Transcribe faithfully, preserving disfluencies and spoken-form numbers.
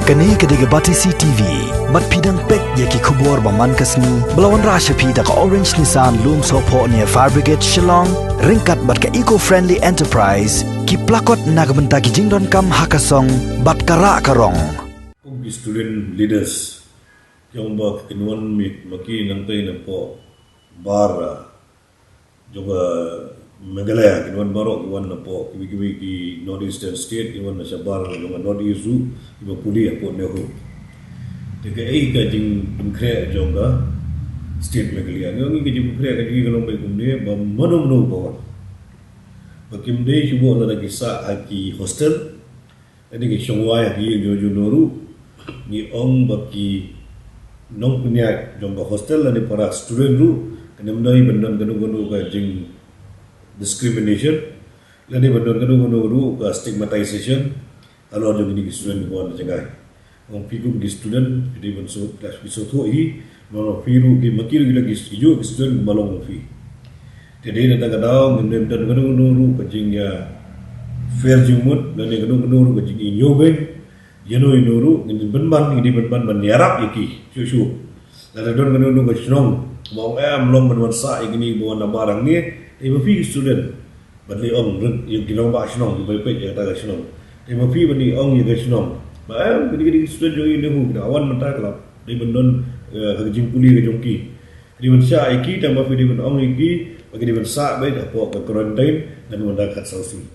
Kane ka dei ka Batesi T V. Bad phi dang peit ïa ki khubor ba man ka sngi ba la wanrah sha phi da ka Orange Nissan Lumsohphoh near Fire Brigade Shillong, ryngkat bad ka Eco Friendly Enterprise, ki plakot na ka bynta ki jingdonkam ha ka song bad ka rah ka rong. Kum ki student leaders, ki ong ba kin wan mih ma ki nangtei napoh bar jong ka Meghalaya, kin wan baroh, kin wan napoh kiwei kiwei ki North Eastern state, kin wan na shabar jong ka North East ruh, kin wan pule hapoh NEHU. Te kaei ka jingpynkhreh jong ka state Meghalaya? Ngi ong ka jingpynkhreh ka jong ngi ka long ba kumne, ba mano mano ba wan, ba kim dei shuh ba lada ki sah ha ki hostel, lane ki shong wai ha ki ïing jong jong no ruh, ngi ong ba ki nongpynïaid jong ka hostel lane para student ruh, kan ym dei ban don kano kano ka jing discrimination, lane ban don kano kano ruh ka stigmatization halor jong kine ki student ba wan na jngai. Ong phi kum ki student, phi dei ban sngewthuh, phi sngewthuh hi, namar phi ruh ki, ma ki ruh ki la ki, ki juh ki student kumba long phi. Te dei na kata ka daw ngim dei ban don kano kano ruh ka jingïa fair jingmut, lane kano kano ruh ka jingïa ñiewbeiñ ïa no ïa no ruh. Ngin dei ban ban, ngin dei ban ban ban ïarap ïa ki shuh shuh. Lada don kano kano ka shnong ba ong em, long ban wan sah ïa kine ba wan nabar hangne, te ma phi ki student ban leit ong rit ïa ki rangbah shnong kiba peit ïa kata ka shnong. Te ma phi ban leit ong ïa ka shnong ba em, kine kine ki student jong ngi NEHU ki da wan mynta, ka la dei ban don, eh, ka jingpule ka jong ki. Ki dei ban shah ïa ki, tang ba phi dei ban ong ïa ki ba ki dei ban sah beit hapoh ka quarantine na ka bynta khatsaw sngi.